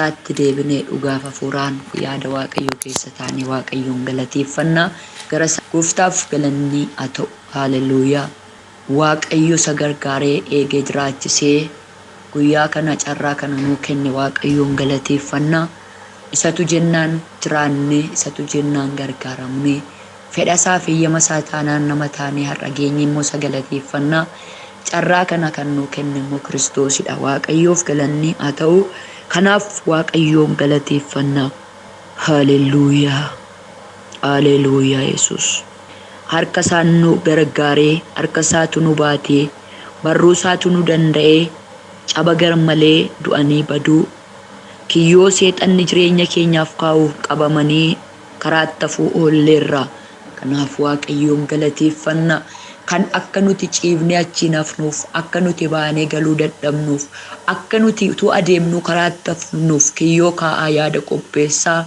Isaatti deebinee dhugaaf hafuuraan yaada Waaqayyoo keessa taanee Waaqayyoon galateeffannaa. Gara gooftaaf galanni haa ta'u. Haaleluyyaa. Waaqayyo isa gargaaree eegee jiraachisee guyyaa kana carraa kana nuu kenne Waaqayyoon galateeffannaa. Isatu jennaan jiraannee, isatu jennaan gargaaramnee, fedha isaa fi eeyyama isaa taanaan nama taanee har'a geenye immoo isa galateeffannaa. Carraa kana kan nuu kenne immoo Kiristoosidha. Waaqayyoof galanni haa ta'u. Kanaaf Waaqayyoon galateeffannaa. Haaleluyyaa. Haaleluyyaa Yesuus. Harka isaan nu gargaaree, harka isaatu nu baatee, barruu isaatu nu danda'ee, caba garmalee du'anii baduu, kiyyoo seexanni jireenya keenyaaf kaa'uuf qabamanii karaatti hafuu oolleerra. Kanaaf Waaqayyoon galateeffanna. Kan akka nuti ciifnee achiin hafnuuf, akka nuti baanee galuu dadhabnuuf, akka nuti utuu adeemnuu karaatti hafnuuf kiyyoo kaa'aa yaada qopheessaa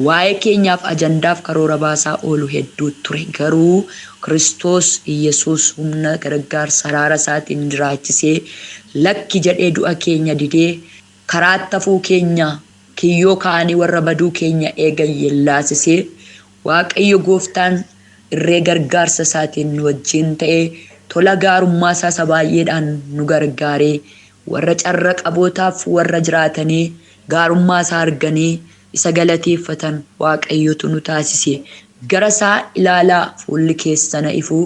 waa'ee keenyaaf ajandaaf karoora baasaa oolu hedduu ture. Garuu Kiristoos Iyyasuus humna gargaarsa araara isaatiin jiraachisee lakki jedhee du'a keenya didee karaatti hafuu keenya kiyyoo kaa'anii warra baduu keenya eegan yellaasisee Waaqayyo gooftaan irree gargaarsa isaatiin nu wajjin ta'ee tola gaarummaa isaa isa baay'eedhaan nu gargaaree warra carra qabootaaf warra jiraatanii gaarummaa isaa arganii isa galateeffatan Waaqayyotu nu taasise. Gara isaa ilaalaa fuulli keessana ifuu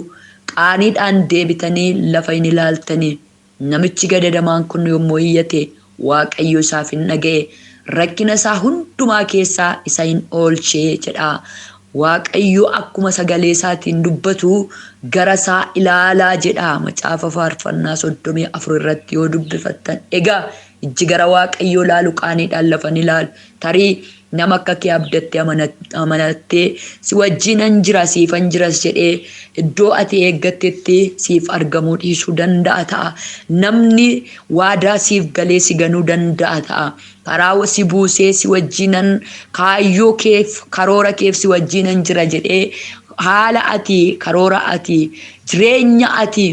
qaaniidhaan deebitanii lafa hin ilaaltanii. Namichi gadadamaan kun yommuu iyyate Waaqayyo isaaf hin dhaga'e. Rakkina isaa hundumaa keessaa isa hin oolchee jedha. Waaqayyo akkuma sagalee isaatiin dubbatu gara isaa ilaalaa jedha. Macaafa faarfannaa 34 irratti yoo dubbifattan. Egaa ijji gara Waaqayyoo ilaalu qaaniidhaan lafa hin ilaalu. Tarii nama akka kee abdattee amanattee si wajjinan jira siifan jiras jedhee iddoo ati eeggattetti siif argamuu dhiisuu danda'a ta'a. Namni waadaa siif galee si ganuu danda'a ta'a. Karaa si buusee si wajjinan kaayyoo keef karoora keef si wajjinan jira jedhee haala ati karoora ati jireenya ati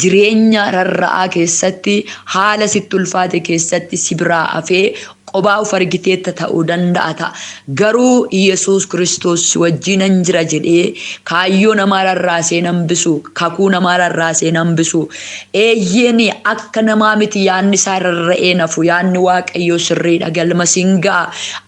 jireenya rarra'aa keessatti haala sitti ulfaate keessatti si biraa hafee qobaa of argiteetta ta'uu danda'a ta'a. Garuu Iyyasuus Kiristoos si wajjinan jira jedhee kaayyoo namaa rarraasee hambisu, kakuu namaa rarraasee hambisu. Eeyyeen akka namaa miti yaadni isaa rarra'ee nafu, yaadni Waaqayyoo sirriidha galma siin ga'a.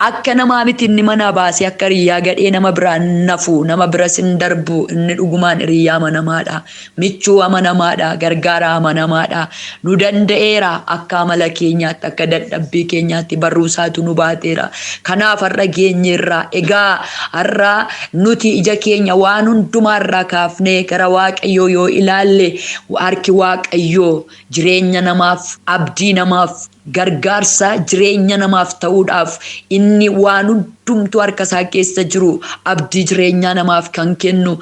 Akka namaa miti inni mana baasee akka hiriyyaa gadhee nama biraan nafu, nama bira sin darbu, inni dhugumaan hiriyyaa amanamaadha. Michuu amanamaadha, gargaaraa amanamaadha. Nu danda'eera akka amala keenyaatti, akka dadhabbii keenyaatti barruu isaatu nu baateera. Kanaaf har'a geenyeerra. Egaa har'a nuti ija keenya waan hundumaarraa kaafnee gara Waaqayyoo yoo ilaalle harki Waaqayyoo jireenya namaaf, abdii namaaf, gargaarsa jireenya namaaf ta'uudhaaf inni waan hundumtuu harka isaa keessa jiru abdii jireenyaa namaaf kan kennu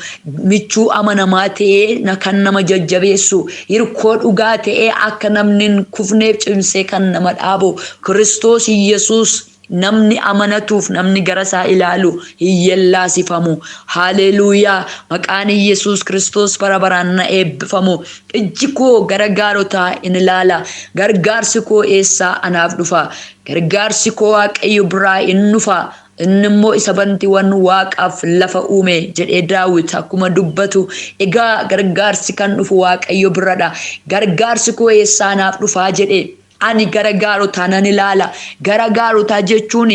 michuu amanamaa ta'ee kan nama jajjabeessu hirkoo dhugaa ta'ee akka namni hin kufneef cimsee kan nama dhaabu Kiristoos Iyyasuus namni amanatuuf namni gara isaa ilaalu hin yellaasifamu. Haaleluyyaa. Maqaan Iyyasuus Kiristoos bara baraan na eebbifamu. Ijji koo gara gaarotaa in ilaala. Gargaarsi koo eessaa anaaf dhufa? Gargaarsi koo Waaqayyo biraa in dhufa. Inni immoo isa bantiiwwan waaqaaf lafa uume jedhee Daawit akkuma dubbatu. Egaa gargaarsi kan dhufu Waaqayyo biradha. Gargaarsi koo eessaa anaaf dhufaa jedhe. Ani gara gaarotaa nan ilaala. Gara gaarotaa jechuun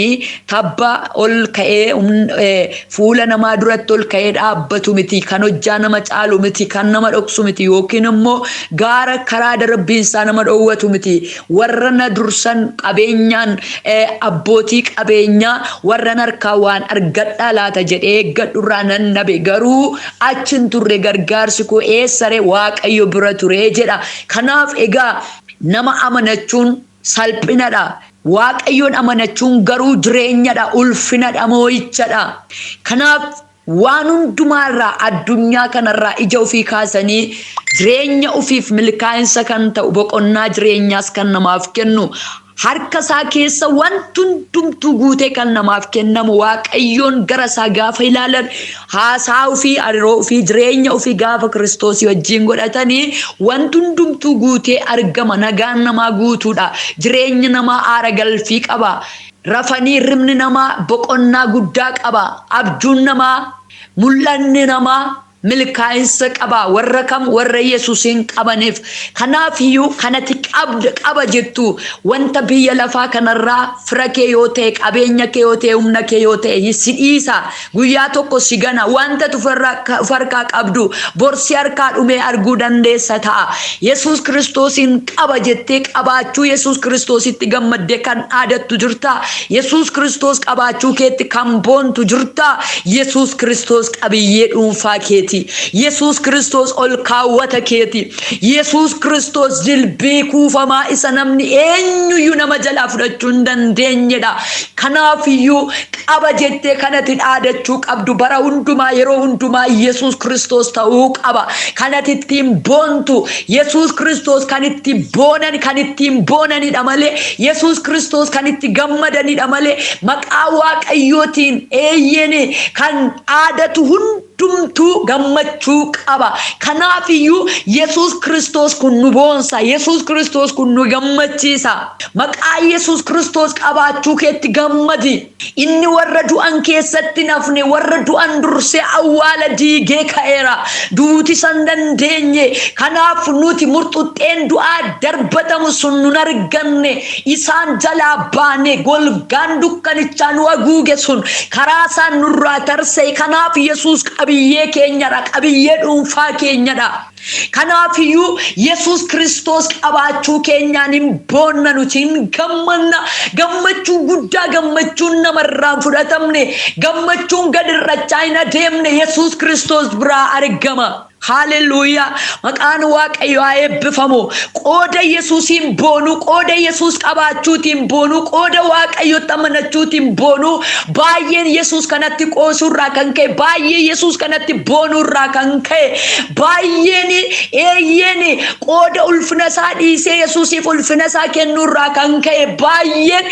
tabba ol ka'ee fuula namaa duratti ol ka'ee dhaabbatu miti. Kan hojjaa nama caalu miti. Kan nama dhoksu miti. Yookiin immoo gaara karaa darbiinsaa nama dhoowwatu miti. Warra na dursan qabeenyaan abbootii qabeenyaa warra harkaa waan argadhaa laata jedhee eeggadhurraa nan dhabe. Garuu achi hin turre gargaarsi koo eessare Waaqayyo bira ture jedha. Kanaaf egaa nama amanachuun salphinadha. Waaqayyoon amanachuun garuu jireenyadha, ulfinadha, moo'ichadha. Kanaaf waan hundumaarraa addunyaa kanarraa ija ofii kaasanii jireenya ofiif milkaa'insa kan ta'u boqonnaa jireenyaas kan namaaf kennu harka isaa keessa wanti hundumtuu guutee kan namaaf kennamu Waaqayyoon gara isaa gaafa ilaalan haasaa ofii hariiroo ofii jireenya ofii gaafa Kiristoosii wajjin godhatanii wanti hundumtuu guutee argama. Nagaan namaa guutuudha. Jireenya namaa aara galfii qaba. Rafanii hirribni namaa boqonnaa guddaa qaba. Abjuun namaa, mul'anni namaa milkaa'insa qaba. Warra kam? Warra Yesuusiin qabaniif. Kanaaf iyyuu kanati qabda qaba jettu wanta biyya lafaa kanarraa fira kee yoo ta'e, qabeenya kee yoo ta'e, humna kee yoo ta'e si dhiisa. Guyyaa tokko si gana. Wanta ati of harkaa qabdu borsi harkaa dhumee arguu dandeessa ta'a. Yesuus Kiristoosiin qaba jettee qabaachuu Yesuus Kiristoositti gammaddee kan dhaadattu jirta. Yesuus Kiristoos qabaachuu keetti kan boontu jirta. Yesuus Kiristoos qabiyyee dhuunfaa keeti. Yesuus Kiristoos ol kaawwata keeti. Yesuus Kiristoos jilbii kuufamaa isa namni eenyuyyuu nama jalaa fudhachuu hin dandeenyedha. Kanaafiyyuu qaba jettee kanatti dhaadachuu qabdu bara hundumaa, yeroo hundumaa Yesuus Kiristoos ta'uu qaba. Kanatti ittiin boontu Yesuus Kiristoos kan itti boonan, kan ittiin boonanidha malee, Yesuus Kiristoos kan itti gammadanidha malee, maqaa Waaqayyootiin eeyyene kan dhaadatu hundumtuu gammachuu qaba. Kanaafiyyuu Yesuus Kiristoos kun nu boonsa. Yesuus Kiristoos kun nu gammachiisa. Maqaa Yesuus Kiristoos qabaachuu keetti gammadi. Inni warra du'an keessatti nafne, warra du'an dursee awwaala diigee ka'eera. Duuti san dandeenye. Kanaaf nuti murxuxxeen du'aa darbatamu sun nun arganne. Isaan jalaa baane, golgaan dukkanichaa nu haguuge sun karaa isaan nurraa tarsa'e. Kanaaf Yesuus qabiyyee keenyadha. Qabiyyee dhuunfaa keenyadha. Kanaafiyyuu Yesuus Kiristoos qabaachuu keenyaan hin boonna, nuti hin gammanna. Gammachuu guddaa, gammachuun namarraa hin fudhatamne, gammachuun gad irrachaa hin adeemne Yesuus Kiristoos biraa argama. Haaleluyyaa! Maqaan Waaqayyoo haa eebbifamu. Qooda Yesuusiin boonuu, qooda Yesuus qabaachuutiin boonuu, qooda Waaqayyotti amanachuutiin boonuu, baay'een Yesuus kanatti qoosuurraa kan ka'e, baay'ee Yesuus kanatti boonuurraa kan ka'e, baay'een eeyyeen qooda ulfina isaa dhiisee Yesuusiif ulfina isaa kennuurraa kan ka'e, baay'een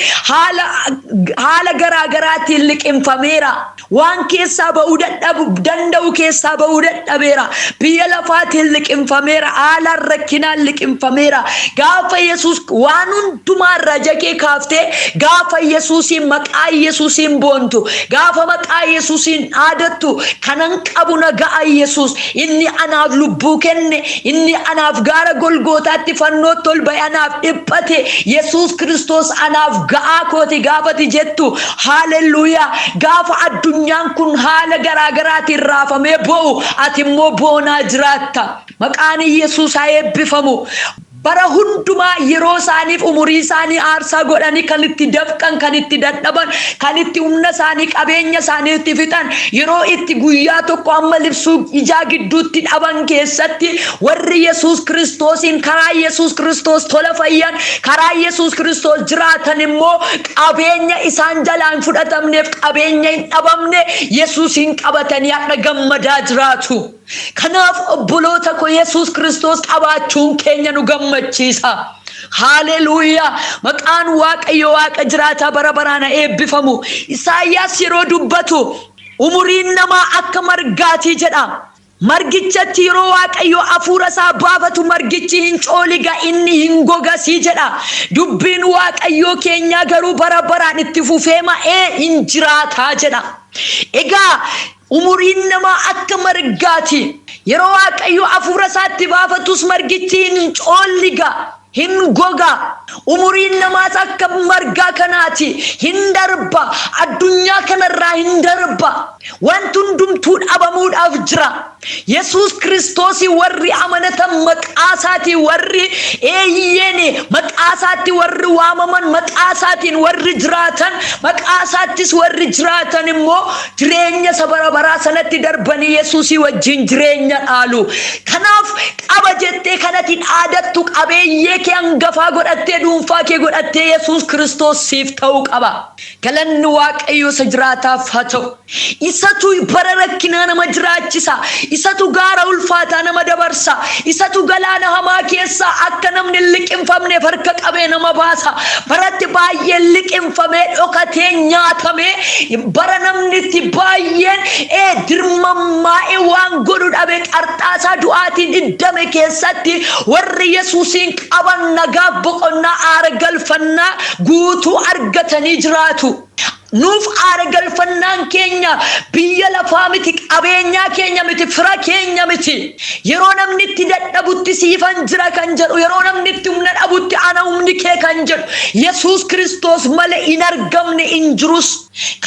haala garaa garaatiin liqimfameera. Waan keessaa ba'uu dadhabu danda'u keessaa ba'uu dadhabeera. Biyya lafaatiin liqimfameera. Haalaan rakkinaan liqimfameera. Gaafa Yesuus waan hundumaa irraa jakee kaaftee, gaafa Yesuusiin, maqaa Yesuusiin boontu, gaafa maqaa Yesuusiin dhaadattu, kanan qabu na ga'a, Yesuus inni anaaf lubbuu kenne, inni anaaf gaara Golgootaatti fannootti ol ba'e, anaaf dhiphate, Yesuus Kiristoos anaaf ga'aa kooti gaafati jettu, haalelluuyaa! Gaafa addunyaan kun haala garaa garaatiin raafamee bo'u, ati immoo boonaa jiraatta. Maqaan Yesuus haa eebbifamu. Bara hundumaa yeroo isaaniif umurii isaanii aarsaa godhanii kan itti dafqan, kan itti dadhaban, kan itti humna isaanii, qabeenya isaanii itti fixan, yeroo itti guyyaa tokko amma libsuu ijaa gidduutti dhaban keessatti, warri Yesuus Kiristoosiin, karaa Yesuus Kiristoos tola fayyan, karaa Yesuus Kiristoos jiraatan immoo qabeenya isaan jalaa hin fudhatamneef qabeenya hin dhabamne Yesuusiin qabatanii har'a gammadaa jiraatu. Kanaaf obboloota ko, Yesuus Kiristoos qabaachuun keenya nu gammachiisa. Haaleluuyaa! Maqaan Waaqayyo Waaqa jiraataa bara baraan haa eebbifamu. Isaayyaas yeroo dubbatu, umuriin namaa akka margaatii jedha. Margichatti yeroo Waaqayyo hafuura isaa baafatu, margichi hin cooliga, inni hin gogasii jedha. Dubbiin Waaqayyoo keenyaa garuu bara baraan itti fufee ma'ee hin jiraataa jedha. Egaa umuriin namaa akka margaati. Yeroo Waaqayyo hafuura isaatti baafatus margichi hin coolliga, hin goga. Umuriin namaas akka margaa kanaati. Hin darba. Addunyaa kanarraa hin darba. Wanti hundumtuu dhabamuudhaaf jira. Yesuus Kiristoosii warri amanatan, maqaa isaatiin warri eeyyeen, maqaa isaatti warri waamaman, maqaa isaatiin warri jiraatan, maqaa isaattis warri jiraatan immoo jireenya isa bara baraa sanatti darbanii Yesuusii wajjin jireenya dhaalu. Kanaaf qaba jettee kanatti dhaadattu, qabeeyyee kee hangafaa godhattee, dhuunfaa kee godhattee, Yesuus Kiristoos siif ta'uu qaba. Galanni Waaqayyo isa jiraataaf haa ta'u. Isatu bara rakkinaa nama jiraachisa. Isatu gaara ulfaataa nama dabarsa. Isatu galaana hamaa keessaa akka namni hin liqimfamneef harka qabee nama baasa. Baratti baay'een liqimfamee dhokatee nyaatamee, bara namni itti baay'een dirmammaa'ee waan godhu dhabe, qarxaasaa du'aatiin iddame keessatti warri Yesuusiin qaban nagaaf boqonnaa, aara galfannaa guutuu argatanii jiraatu. Nuuf aara galfannaan keenya biyya lafaa miti, qabeenyaa keenya miti, fira keenya miti. Yeroo namni itti dadhabutti siifan jira kan jedhu, yeroo namni itti humna dhabutti ana humni kee kan jedhu Yesuus Kiristoos malee hin argamne, hin jirus.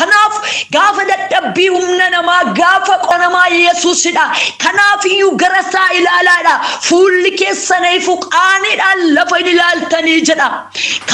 Kanaaf gaafa dadhabbii humna namaa, gaafa qonamaa, Yesuusidha. Kanaaf iyyuu gara isaa ilaalaadha. Fuulli keessan ifu, qaaniidhaan lafa hin ilaaltanii jedha.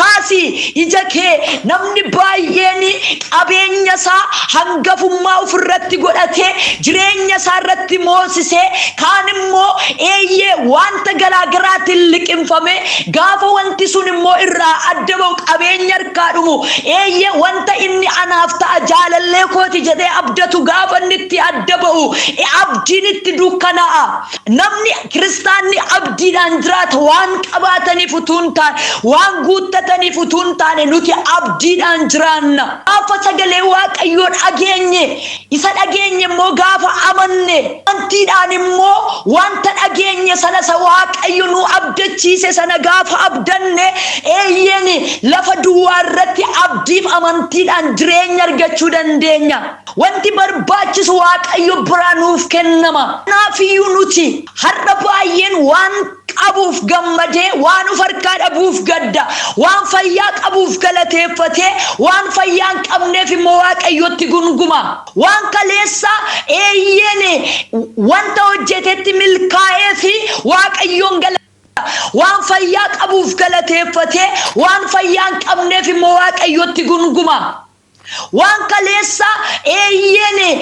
Kaasii ija kee. Namni baay'een qabeenya isaa hangafummaa ofirratti godhatee, jireenya isaa irratti moosisee, kaan immoo eeyyee wanta garaagaraatiin liqimfame, gaafa wanti sun immoo irraa adda ba'u, qabeenya harkaa dhumu, eeyyee wanta inni anaaf ta'a, jaalallee kooti jedhee abdatu gaafa inni itti adda ba'u, abdiin itti dukkanaa'a. Namni kiristaanni abdiidhaan jiraata. Waan qabaataniif utuu hin taane, waan guuttataniif utuu hin taane, nuti abdiidhaan jiraanna. Gaafa sagalee Waaqayyoo dhageenye, isa dhageenye immoo gaafa amanne, amantiidhaan immoo wanta dhageenye sana, isa Waaqayyo nu abdachiise sana gaafa abdanne, eeyyeen lafa duwwaa irratti abdiif amantiidhaan jireenya argachuu dandeenya. Wanti barbaachisu Waaqayyo biraa nuuf kennama. Kanaafiyyuu nuti har'a baay'een waan qabuuf gammadee, waan of harkaa dhabuuf gadda. Waan fayyaa qabuuf galateeffatee, waan fayyaa hin qabneef immoo Waaqayyotti gunguma. Waan kaleessa eeyyeen wanta hojjetetti milkaa'ee fi Waaqayyoon gala, waan fayyaa qabuuf galateeffatee, waan fayyaa hin qabneef immoo Waaqayyotti gunguma. Waan kaleessa eeyyeen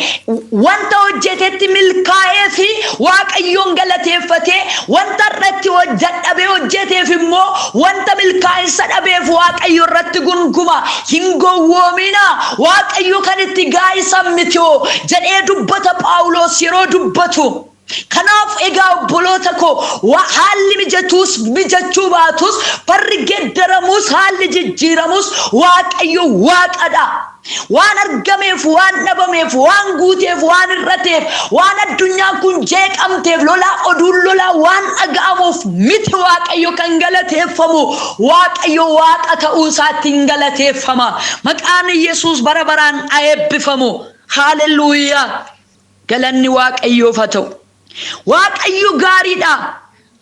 wanta hojjetetti milkaa'ee fi Waaqayyoon galateeffatee, wanta irratti dadhabee hojjeteef immoo, wanta milkaa'insa dhabeef Waaqayyo irratti gunguma. Hin gowwoomina, Waaqayyo kan itti gaa'isan mitoo jedhee dubbata Phaawulos yeroo dubbatu. Kanaaf egaa obboloota koo, haalli mijatuus mijachuu baatus, barri geeddaramus, haalli jijjiiramus, Waaqayyo Waaqadha. Waan argameef, waan dhabameef, waan guuteef, waan hir'ateef, waan addunyaan kun jeeqamteef, lolaa oduun lolaa waan dhaga'amuuf miti Waaqayyo kan galateeffamu. Waaqayyo Waaqa ta'uu isaatti hin galateeffama. Maqaan Yesuus bara baraan haa eebbifamu. Haalelluuyaa! Galanni Waaqayyoof haa ta'u. Waaqayyo gaariidha.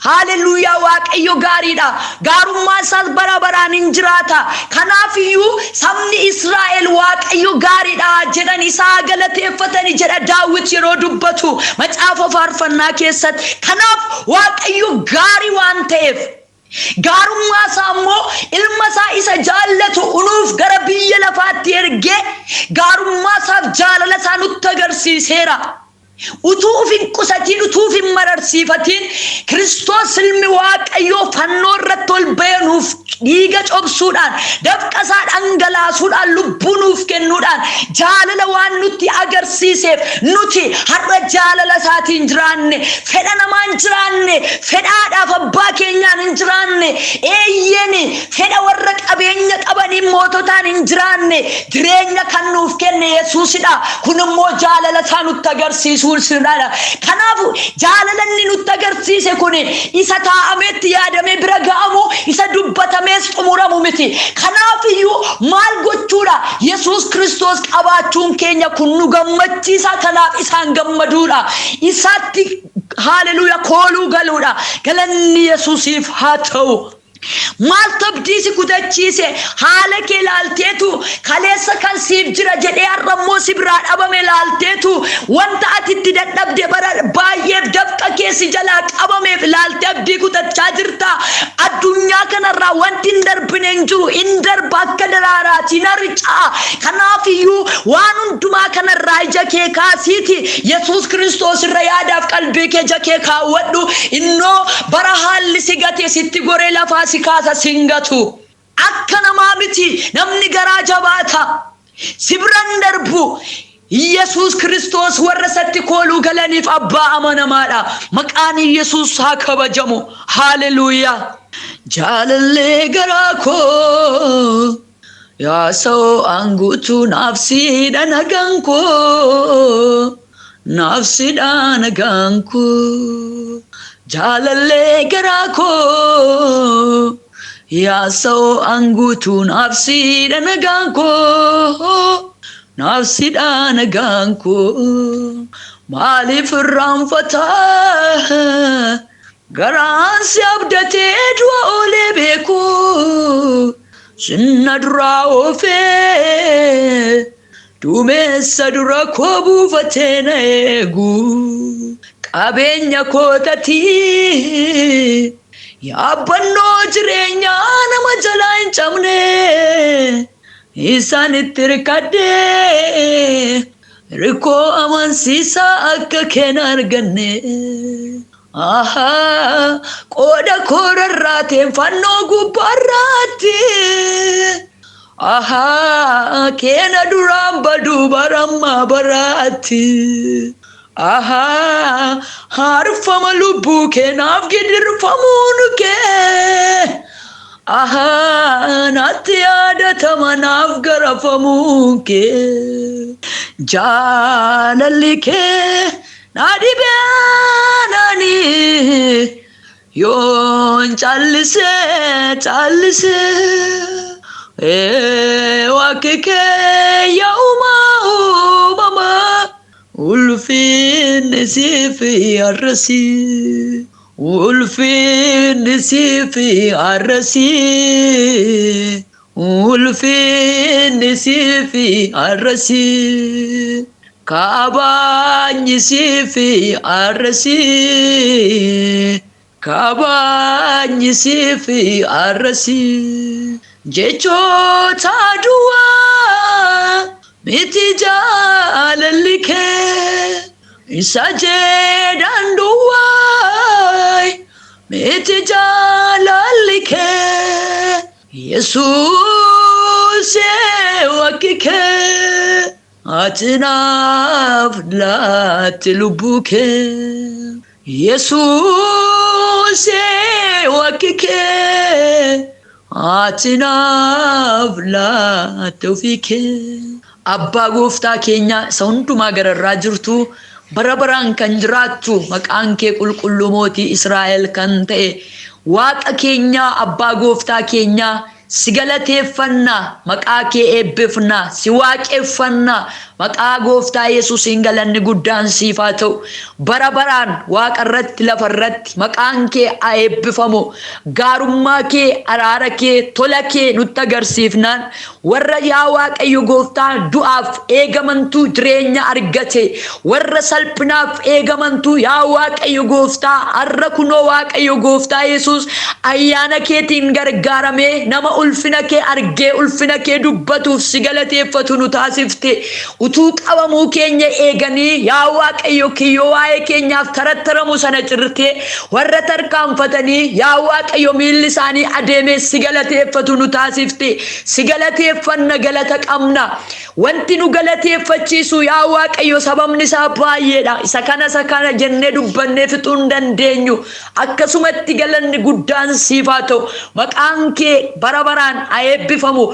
Haalelluuyaa! Waaqayyo gaariidha. Gaarummaan isaas bara baraan hin jiraata. Kanaaf iyyuu sabni Israa'el Waaqayyo gaariidha jedhan, isaa galateeffatani jedha Daawit yeroo dubbatu macaafa faarfannaa keessatti. Kanaaf Waaqayyo gaarii waan ta'eef, gaarummaa isaa immoo ilma isaa isa jaallatu unuuf gara biyya lafaatti ergee gaarummaa isaaf jaalala isaa nutti agarsiiseera. Utuu uf hin qusatiin, utuu uf hin mararsiifatiin, Kiristoos ilmi Waaqayyoo fannoo irratti ol ba'ee nuuf dhiiga cobsuudhaan, dafqa isaa dhangalaasuudhaan, lubbuu nuuf kennuudhaan jaalala waan nutti agarsiiseef, nuti har'a jaalala isaatiin jiraanne, fedha namaan jiraanne, fedhaadhaaf abbaa keenyaan hin jiraanne, eeyyeen fedha warra qabeenya qabaniin moototaan hin jiraanne. Jireenya kan nuuf kenne Yesuusidha. Kun immoo jaalala isaa nutti agarsiisuu sirnaadha. Kanaaf jaalala inni nutti agarsiise kun isa taa'ameetti yaadamee bira ga'amu, isa dubbatamees xumuramu miti. Kanaaf iyyuu maal gochuudha? Yesuus Kiristoos qabaachuun keenya kun nu gammachiisa. Kanaaf isaan gammaduudha. Isaatti, haaleluuyaa, kooluu galuudha. Galanni Yesuusiif haa ta'u. Maaltu abdii si kutachiise? Haala kee laalteetu, kaleessa kan siif jira jedhee har'a immoo si biraa dhabame laalteetu, wanta ati itti dadhabde bara baay'eef dafqa kee si jalaa qabameef ilaaltee abdii kutachaa jirta. Addunyaa kanarraa wanti hin darbine hin jiru. Hin darba, akka daraaraati hin harca'a. Kanaaf iyyuu waan hundumaa kanarraa ija kee kaasiiti Yesuus Kiristoos irra yaadaaf qalbii kee, ija kee kaawwadhu. Innoo bara haalli si gate sitti goree lafaa si kaasa, sin gatu. Akka namaa miti, namni garaa jabaata. Si biran darbu. Yesuus Kiristoos warra isatti kooluu galaniif abbaa amanamaadha. Maqaan Yesuus haa kabajamu. Haaleluuyaa. Jaalallee garaa koo yaasoo aanguutuu naafsiidha nagaan koo naafsiidha nagaan koo jaalallee garaa koo yaasoo aanguutuu naafsiidha nagaan koo naafsiidha nagaan koo maaliif irraanfataa garaan si abdatee du'a oolee beeku sinna duraa oofee duumessa dura koo buufatee na eegu qabeenya kootatii yaabbannoo jireenyaa nama jalaa hin cabne isaan itti hirkadhee rikkoo amansiisaa akka keena arganne. Ahaa, qooda koorarraateen fannoo gubbaarraatti. Ahaa, keena duraan baduu barammaa baraatti. Ahaa, harfama lubbuu keenaaf gidirfamuun kee. Ahaa, natti yaadatama naaf garafamuun kee. Jaalalli kee na dhibeenani yoon callisee callisee waaqni kee yaa uumaa uumamaa ulfinni siif arrasii ulfinni siif arrasii ulfinni siif arrasii. Kabajni siif arrasii kabajni siif arrasii jechoota duwwaa miti jaalalli kee isa jedhan duwwaa miti jaalalli kee Yesuus waaqni kee. Ati naaf laatte lubbuu kee Yesuus waaqni kee ati naaf laatte ofii kee. Abbaa gooftaa keenya isa hundumaa gararraa jirtu bara baraan kan jiraattu maqaan kee qulqulluu mootii Israa'el kan ta'e waaqa keenyaa abbaa gooftaa keenyaa si galateeffanna maqaa kee eebbifna si waaqeffanna maqaa gooftaa Yesuusiin galanni guddaan siif haa ta'u bara baraan waaqa irratti lafa irratti maqaan kee haa eebbifamu gaarummaa kee araara kee tola kee nutti agarsiifnaan warra yaa Waaqayyo gooftaa du'aaf eegamantuu jireenya argate warra salphinaaf eegamantuu yaa Waaqayyo gooftaa har'a kunoo Waaqayyo gooftaa Yesuus ayyaana keetiin gargaaramee nama ulfina kee argee ulfina kee dubbatuuf si galateeffatu nu taasifte utuu qabamuu keenya eeganii yaa Waaqayyo kiyyoo waa'ee keenyaaf tarattaramu sana cirtee warra tarkaanfatanii yaa Waaqayyo miilli isaanii adeemee si galateeffatu nu taasifte si galateeffanna galata qabna wanti nu galateeffachiisu yaa Waaqayyo sababni isaa baay'eedha isa kana jennee dubbannee fixuu hin dandeenyu akkasumatti galanni guddaan siif haa ta'u maqaan kee bara baraan haa eebbifamu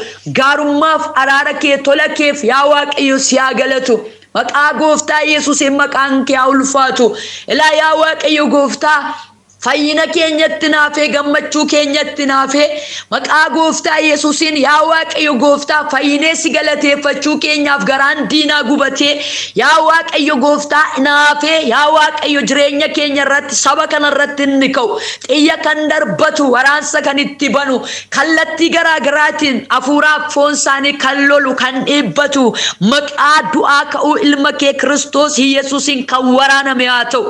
gaarummaaf araara kee tola keef yaa Waaqayyo si haa galatu maqaa gooftaa Yesuusiin maqaan kee haa ulfaatu ilaa yaa Waaqayyo gooftaa fayyina keenyatti naafee gammachuu keenyatti naafee maqaa gooftaa Yesuusiin yaa Waaqayyo gooftaa fayyinee si galateeffachuu keenyaaf garaan diinaa gubatee yaa Waaqayyo gooftaa naafee yaa Waaqayyo jireenya keenya irratti saba kana irratti inni ka'u xiyya kan darbatu waraansa kan itti banu kallattii garaa garaatiin hafuuraaf foon isaanii kan lolu kan dhiibbatu maqaa du'aa ka'uu ilma kee Kiristoos Yesuusiin kan waraaname haa ta'u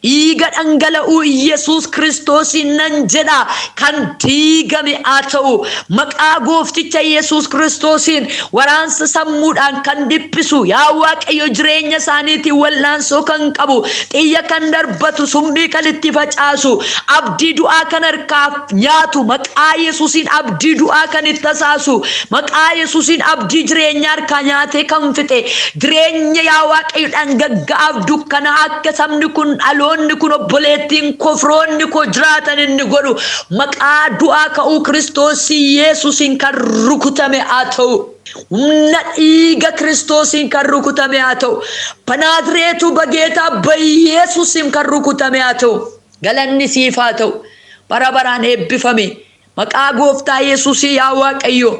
dhiiga dhangala'uu Yesuus Yesuus Kiristoosiin nan jedha, kan diigame haa ta'u. Maqaa goofticha Yesuus Kiristoosiin waraansa sammuudhaan kan dhiphisu, yaa Waaqayyo, jireenya isaaniitiin wal'aansoo kan qabu, xiyya kan darbatu, summii kan itti facaasu, abdii du'aa kan harkaaf nyaatu, maqaa Yesuusiin abdii du'aa kan itti tasaasu, maqaa Yesuusiin abdii jireenyaa harkaa nyaatee kan fixe, jireenya, yaa Waaqayyo, dhangaggaa'aaf dukkana akka sabni kun, dhaloonni kun, obboleettiin koo, firoonni koo jiraatan inni godhu, maqaa du'aa ka'uu Kiristoos Yesuusiin kan rukutame haa ta'u. Humna dhiiga Kiristoosiin kan rukutame haa ta'u. በናዝሬቱ በጌታ በኢየሱስ ስም kan rukutame haa ta'u. Galanni siif haa ta'u. Bara baraan eebbifame. Maqaa gooftaa Yesuusii, yaa Waaqayyo,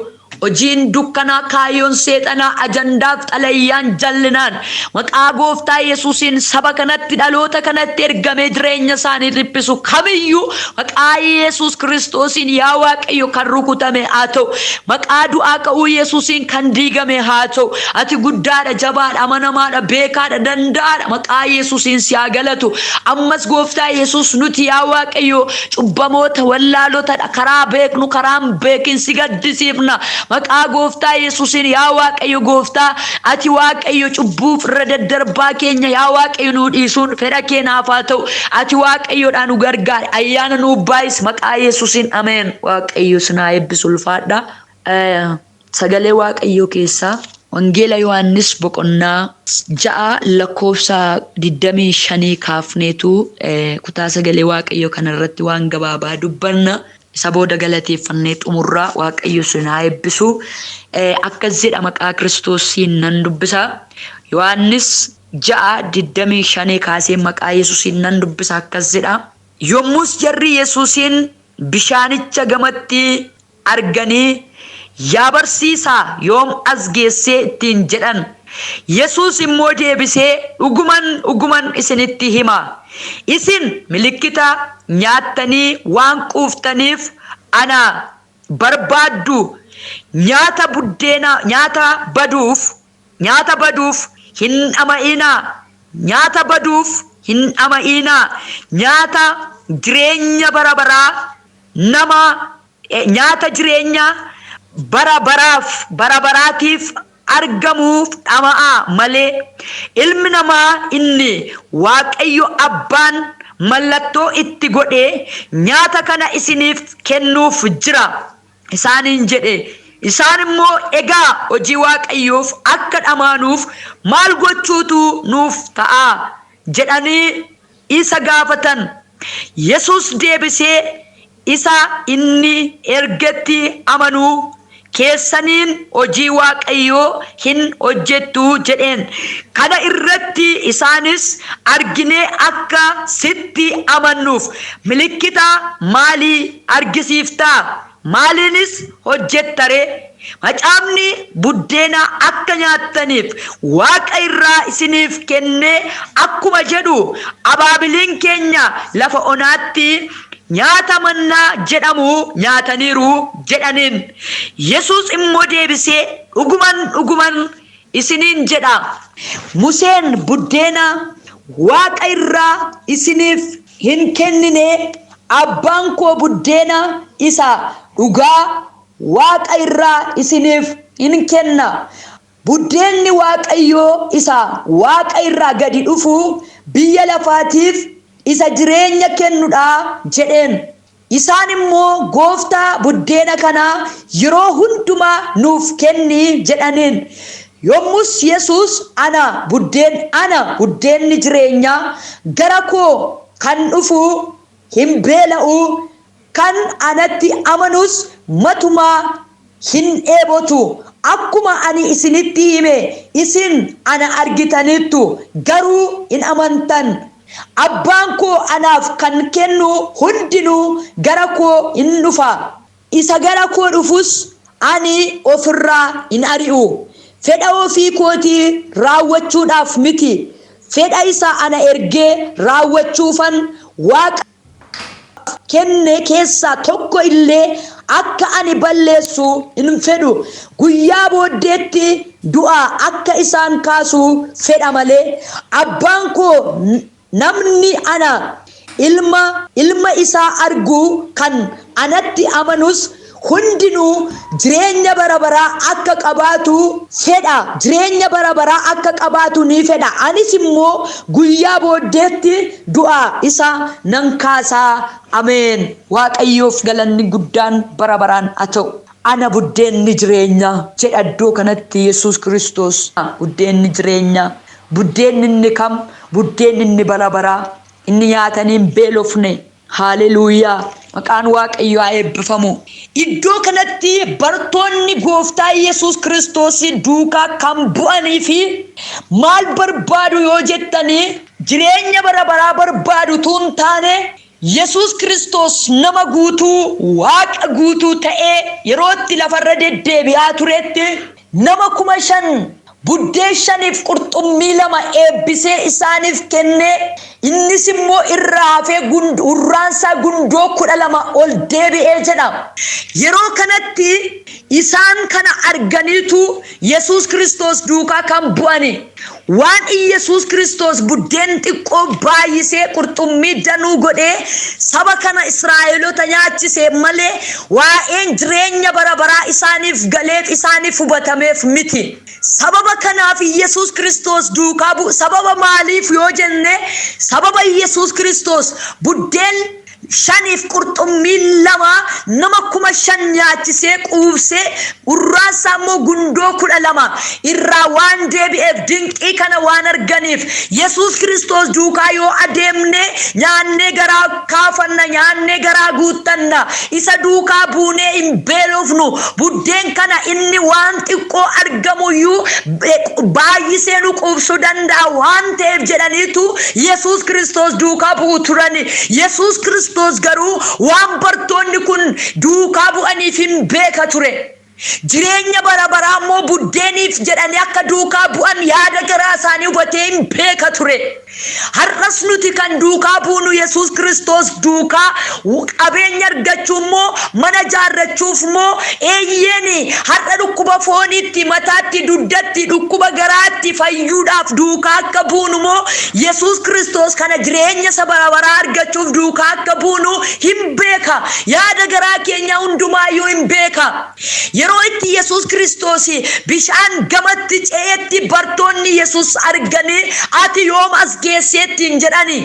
hojiin dukkanaa, kaayyoon seexanaa, ajandaaf xalayyaan jallinaan maqaa gooftaa Yesuusiin saba kanatti, dhaloota kanatti ergamee jireenya isaanii dhiphisu kamiyyuu maqaa Yesuus Kiristoosiin, yaa Waaqayyo, kan rukutame haa ta'u. Maqaa du'aa ka'uu Yesuusiin kan diigame haa ta'u. Ati guddaadha, jabaadha, amanamaadha, beekaadha, danda'aadha. Maqaa Yesuusiin si haa galatu. Ammas gooftaa Yesuus, nuti, yaa Waaqayyo, cubbamoota wallaalotadha. Karaa beeknu, karaan beekin si gaddisiifna. Maqaa gooftaa Yesuusiin, yaa Waaqayyo gooftaa, ati Waaqayyo cubbuuf irra daddarbaa keenya, yaa Waaqayyo, nuu dhiisuun fedha keenyaaf haa ta'u. Ati Waaqayyoodhaan nu gargaari, ayyaana nuu baay'is, maqaa Yesuusiin, ameen. Waaqayyo sinaa eebbisu, ulfaadha. Sagalee Waaqayyoo keessaa Wangeela Yohaannis boqonnaa 6 lakkoofsa 25 kaafneetu kutaa sagalee Waaqayyoo kanarratti waan gabaabaa dubbanna. Isa booda galateeffannee xumurraa. Waaqayyo sin haa eebbisu. Akkas jedha, maqaa Kiristoosiin nan dubbisa. Yohaannis 6:25 kaasee maqaa Yesuusiin nan dubbisa, akkas jedha. Yommus jarri Yesuusiin bishaanicha gamatti arganii, "Yaa barsiisaa, yoom as geessee?" ittiin jedhan. Yesuus immoo deebisee, "Dhuguman dhuguman isinitti hima. Isin milikkita nyaattanii waan quuftaniif ana barbaaddu. Nyaata buddeena nyaata baduuf hin dhama'inaa. Nyaata baduuf hin dhama'inaa. Nyaata jireenya bara baraa nama nyaata jireenya bara baraaf bara baraatiif argamuuf dhama'aa malee. Ilmi namaa inni Waaqayyo abbaan mallattoo itti godhee nyaata kana isiniif kennuuf jira," isaaniin jedhe. Isaan immoo, "Egaa hojii Waaqayyoof akka dhamaanuuf maal gochuutu nuuf ta'a?" jedhanii isa gaafatan. Yesus deebisee, "Isa inni ergetti amanuu keessaniin hojii Waaqayyoo hin hojjettu," jedheen. Kana irratti isaanis, "Arginee akka sitti amannuuf milikkita maalii argisiiftaa? Maaliinis hojjettaree? Macaafni buddeena akka nyaattaniif Waaqa irraa isiniif kennee akkuma jedhu, abaabiliin keenya lafa onaatti nyaata mannaa jedhamu nyaataniiru," jedhaniin. Yesus immoo deebisee, "Dhuguman dhuguman isiniin jedha. Museen buddeena Waaqa irraa isiniif hin kennine, abbaan koo buddeena isa dhugaa Waaqa irraa isiniif hin kenna. Buddeenni Waaqayyoo isa Waaqa irraa gadi dhufu biyya lafaatiif isa jireenya kennudha," jedheen. Isaan immoo, "Gooftaa, buddeena kana yeroo hundumaa nuuf kenni," jedhaniin. Yommus Yesus, "Ana buddeen ana buddeenni jireenyaa, gara koo kan dhufu hin beela'u, kan anatti amanus matumaa hin dheebotu. Akkuma ani isinitti hime, isin ana argitaniittu, garuu hin amantan. Abbaan koo anaaf kan kennu hundinuu gara koo hin dhufa. Isa gara koo dhufus ani ofirraa hin ari'u. Fedha ofii kootii raawwachuudhaaf miti. Fedha isa ana ergee raawwachuufan, Waaqa kenne keessaa tokko illee akka ani balleessu hin fedhu. Guyyaa booddeetti du'aa akka isaan kaasu fedha malee. Abbaan koo namni ana Ilma isaa argu kan anatti amanus hundinuu jireenya bara baraa akka qabaatu fedha. Jireenya bara baraa akka qabaatu ni fedha. Anis immoo guyyaa booddeetti du'a isa nan kaasaa. Ameen. Waaqayyoof galanni guddaan bara baraan haa ta'u. Ana buddeenni jireenyaa jedha iddoo kanatti Yesuus Kiristoos. Buddeenni jireenyaa. Buddeenni inni kam? Buddeenni inni bara baraa. Inni nyaatanii hin beelofne. Haaleluuyaa. Maqaan Waaqayyoo haa eebbifamu. Iddoo kanatti bartoonni gooftaa Yesuus Kiristoos duukaa kan bu'anii fi maal barbaadu yoo jettanii, jireenya bara baraa barbaadu utuu hin taane, Yesuus Kiristoos nama guutuu, Waaqa guutuu ta'ee yeroo itti lafarra deddeebi'aa turetti nama 5,000 buddeen shaniif qurxummii 2 eebbisee isaaniif kennee, innis immoo irraa hafee hurraansaa gundoo 12 ol deebi'ee jedha. Yeroo kanatti isaan kana arganiitu Yesuus Kiristoos duukaa kan bu'ani. Waan Iyyasuus Kiristoos buddeen xiqqoo baay'isee qurxummii danuu godhee saba kana Israa'eelota nyaachise malee waa'een jireenya bara baraa isaaniif galeef, isaaniif hubatameef miti. Sababa kanaaf Iyyasuus Kiristoos duukaa bu'u. Sababa maaliif yoo jenne, sababa Iyyasuus Kiristoos buddeen shaniif qurxummii 2 nama 5,000 nyaachisee quubsee, hurraansaa immoo gundoo 12 irraa waan deebi'eef, dinqii kana waan arganiif, Yesuus Kiristoos duukaa yoo adeemne nyaannee garaa kaafanna, nyaannee garaa guuttanna, isa duukaa buunee hin beelofnu, buddeen kana inni waan xiqqoo argamuyyuu baay'isee nu quubsuu danda'a waan ta'eef jedhaniitu Yesuus Kiristoos duukaa bu'u turani. Yesuus Kiristoos garuu waan bartoonni kun duukaa bu'aniif hin beeka ture. Jireenya bara baraa immoo buddeeniif jedhanii akka duukaa bu'an yaada garaa isaanii hubatee hin beeka ture. Har'as nuti kan duukaa buunu Yesuus Kiristoos duukaa qabeenya argachuu immoo, mana jaarrachuuf immoo, eeyyeen, har'a dhukkuba fooniitti, mataatti, dugdatti, dhukkuba garaatti fayyuudhaaf duukaa akka buunu moo, Yesuus Kiristoos kana jireenya isa bara baraa argachuuf duukaa akka buunu hin beeka. Yaada garaa keenyaa hundumaayyuu hin beeka. Yeroo itti Yesuus Kiristoos bishaan gamatti ce'etti bartoonni Yesuus arganii, "Ati yoom as geesseettiin?" jedhani.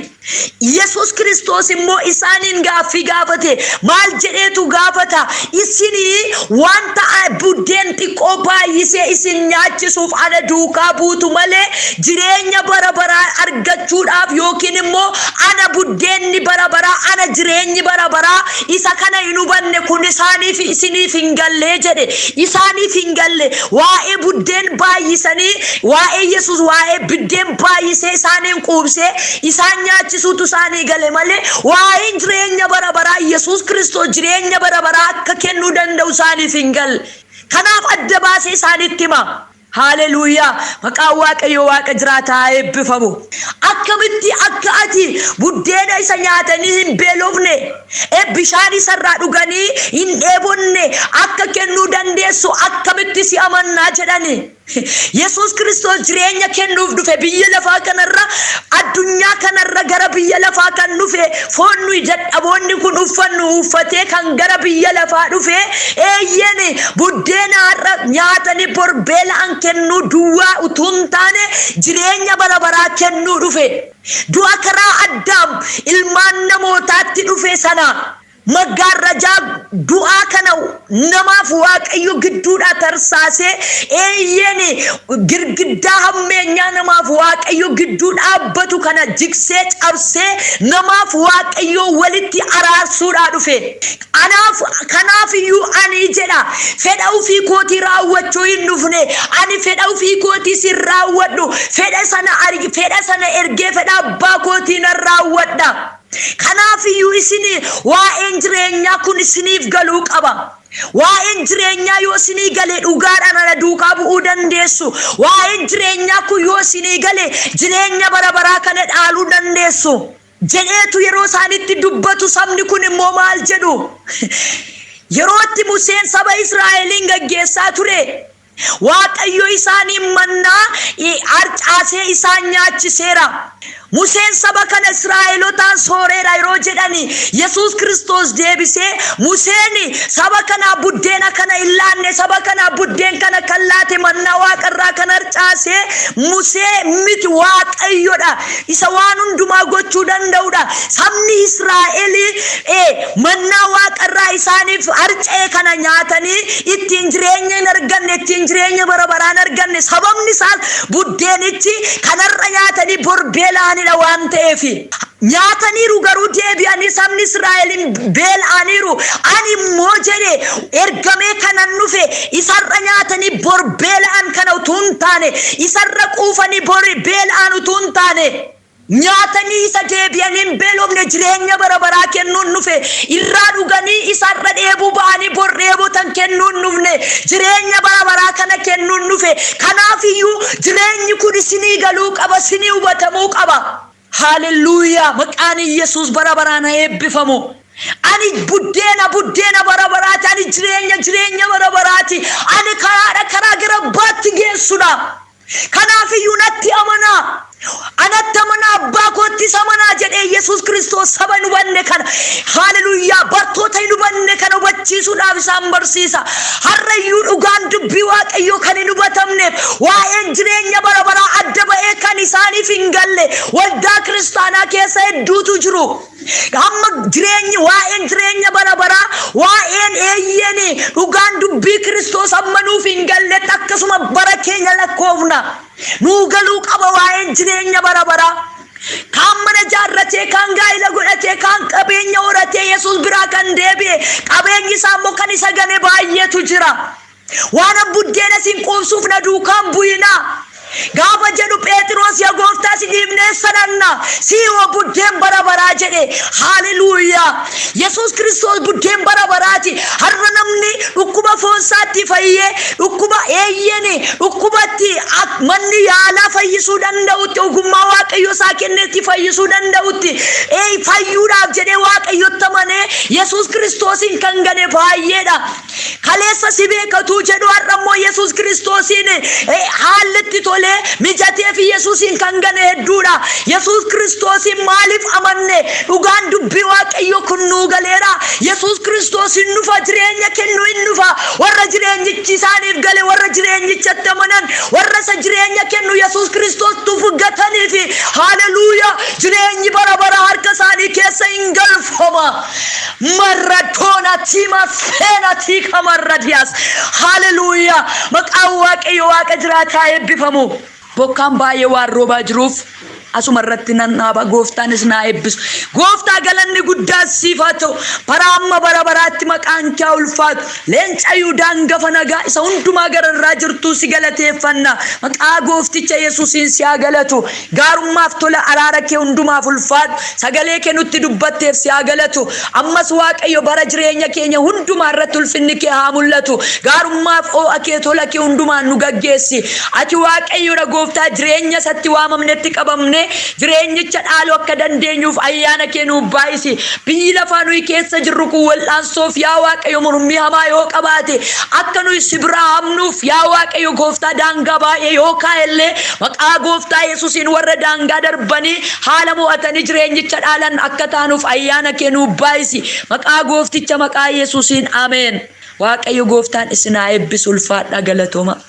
Yesuus Kiristoos immoo isaaniin gaaffii gaafate. Maal jedheetu gaafata? "Isinii wanta buddeen xiqqoo baay'isee isin nyaachisuuf ana duukaa buutu malee jireenya bara baraa argachuudhaaf yookiin immoo ana buddeenni bara baraa, ana jireenyi bara baraa isa kana hin hubanne. Kun isaaniif isiniif hin gallee" jedhe. Isaaniif hin galle. Waa'ee buddeen baay'isanii, waa'ee Yesuus waa'ee biddeen baay'isee isaaniin quubsee isaan nyaachisuutu isaanii gale malee waa'een jireenya bara baraa, Yesuus Kiristoos jireenya bara baraa akka kennuu danda'u isaaniif hin galle. Kanaaf adda baasee isaanitti hima. Haaleluuyaa! Maqaan Waaqayyo Waaqa jiraataa haa eebbifamu. "Akkamitti akka ati buddeena isa nyaatanii hin beelofne, bishaan isarraa dhuganii hin dheebonne akka kennuu dandeessu akkamitti si amannaa?" jedhani. Yesuus Kiristoos jireenya kennuuf dhufe biyya lafaa kanarra, addunyaa kanarra gara biyya lafaa kan dhufe, foon nuyi dadhaboonni kun uffannu uffatee kan gara biyya lafaa dhufe, eeyyeen, buddeena har'a nyaatanii bor beela'an kennuu duwwaa utuu hin taane jireenya bara baraa kennuu dhufe. Du'a karaa Addaam ilmaan namootaatti dhufe sana, maggaarrajaa du'aa kana namaaf Waaqayyo gidduudhaa tarsaasee, eeyyeen, girgiddaa hammeenyaa namaaf Waaqayyo gidduu dhaabbatu kana jigsee cabsee namaaf Waaqayyo walitti araarsuudhaa dhufe. Anaaf kanaaf iyyuu ani jedha, fedha ofii kootii raawwachuu hin dhufne. Ani fedha ofii kootii sin raawwadhu, fedha sana ergee fedha abbaa kootii nan raawwadha. Kanaaf iyyuu isin waa'een jireenyaa kun isiniif galuu qaba. Waa'een jireenyaa yoo isinii gale dhugaadhaan ana duukaa bu'uu dandeessu. Waa'een jireenyaa kun yoo isinii gale jireenya bara baraa kana dhaaluu dandeessu jedheetu yeroo isaanitti dubbatu, sabni kun immoo maal jedhu? Yeroo itti Museen saba Israa'eliin gaggeessaa ture, Waaqayyo isaaniin mannaa harcaasee harcaasee isaan nyaachiseera. Museen saba kana Israa'elotaan sooreera yeroo jedhani, Yesuus Kiristoos deebisee, Museen saba kanaa buddeena kana hin laanne, saba kanaa buddeen kana kan laate, mannaa waaqarraa kan harcaasee Musee miti, Waaqayyodha. Isa waan hundumaa gochuu danda'udha. Sabni Israa'el mannaa waaqarraa isaaniif harca'e kana nyaatanii ittiin jireenya hin arganne, ittiin jireenya bara baraa hin arganne. Sababni isaas buddeenichi kanarra nyaatanii bor beela'anidha waan ta'eef. Nyaataniiru, garuu deebi'anii sabni Israa'el beela'aniiru. Ani immoo, jedhe, ergamee kanan dhufe isarra nyaatanii bor beela'an kana utuu hin taane, isarra quufanii bor beela'an utuu hin taane, nyaatanii isa deebi'anii hin beelofne jireenya bara baraa kennuun dhufe. Irraa dhuganii isarra dheebuu ba'anii bor dheebotan kennuun dhufne, jireenya bara baraa kana kennuun dhufe. Kanaaf iyyuu jireenyi kun isinii galuu qaba, isinii hubatamuu qaba. Haalelluuyaa! Maqaan Yesuus bara baraan haa eebbifamu. Ani buddeena, buddeena bara baraati. Ani jireenya, jireenya bara baraati. Ani karaadha, karaa gara abbaatti geessudha. Kanaaf iyyuu natti amanaa, anatti amanaa, abbaa koottis amanaa jedhee Yesuus Kiristoos saba hin hubanne kana, haaleluyyaa, bartoota hin hubanne kana hubachiisuudhaaf isaan barsiisa. Har'a iyyuu dhugaan dubbii Waaqayyoo kan hin hubatamneef, waa'een jireenya bara baraa adda ba'ee kan isaaniif hin galle waldaa kiristaanaa keessa hedduutu jiru. Amma jireenyi, waa'een jireenya bara baraa, waa'een eeyyeen dhugaan dubbii Kiristoos amma nuuf hin galletti akkasuma bara keenya lakkoofna. Nuu galuu qaba waa'een jireenya bara baraa. Kaan mana jaarratee, kaan gaa'ila godhatee, kaan qabeenya horatee Yesuus biraa kan deebi'e, qabeenyi isaa immoo kan isa gane baay'eetu jira. Waan buddeena sin quubsuuf na duukaan bu'inaa gaafa jedhu, Phexros, "Yaa gooftaa, si dhiifnee sananna? Si'oo buddeen bara baraa," jedhe. Haaleluuyaa! Yesuus Kiristoos buddeen bara baraati. Har'a namni dhukkuba foonsaatti fayyee, dhukkuba eeyyeni dhukkubatti manni yaalaa fayyisuu danda'utti, ogummaa Waaqayyo isaa kennetti fayyisuu danda'utti fayyuudhaaf jedhee Waaqayyotti amanee Yesuus Kiristoosiin kan gane baay'eedha. Kaleessa si beekatuu jedhu, har'a immoo Yesuus Kiristoosiin haalli itti tolee mijatee fi Yesuusiin kan gane hedduudha. Yesuus Kiristoosiin maaliif amanne? Dhugaan dubbii Waaqayyo kun nuu galeera. Yesuus Kiristoos hin dhufa, jireenya kennu hin dhufa. Warra jireenyichi isaaniif gale, warra jireenyichatti amanan, warra isa jireenya kennu Yesuus Kiristoos tufu gatanii fi, haaleluuyaa, jireenyi bara bara harka isaanii keessa hin galfama. Marradoona tiima feena tiika marradiyaas. Haaleluuyaa! Maqaan Waaqayyo Waaqa jiraataa eebbifamu. Bokkaan baay'ee waan roobaa jiruuf asuma irratti nan dhaaba. Gooftaanis naa eebbisu. Gooftaa, galanni guddaa siif haa ta'u. Bara amma bara baraatti maqaan kee haa ulfaatu. Leenca Yihudaa, hangafa nagaa, isa hundumaa gararraa jirtuu, si galateeffanna. Maqaa goofticha Yesuusiin si haa galatu. Gaarummaaf tola araara kee hundumaaf ulfaatu. Sagalee kee nutti dubbatteef si haa galatu. Ammas Waaqayyo, bara jireenya keenya hundumaa irratti ulfinni kee haa mul'atu. Gaarummaaf oo'a kee, tola kee hundumaan nu gaggeessi. Ati Waaqayyoodha gooftaa. Jireenya isatti waamamnetti qabamne jireenyicha dhaaluu akka dandeenyuuf ayyaana kee nuuf baay'isi. Biyyi lafaa nuyi keessa jirru kun wal'aansoof, yaa Waaqayyo, mormii hamaa yoo qabaate, akka nuyi si biraa hamnuuf, yaa Waaqayyo gooftaa, daangaa baay'ee yoo kaa'ellee, maqaa gooftaa Yesuusiin warra daangaa darbanii haala mo'atanii jireenyicha dhaalan akka taanuuf ayyaana kee nuuf baay'isi. Maqaa goofticha, maqaa Yesuusiin, ameen. Waaqayyo gooftaan isin haa eebbisu. Ulfaadhaa, galatooma.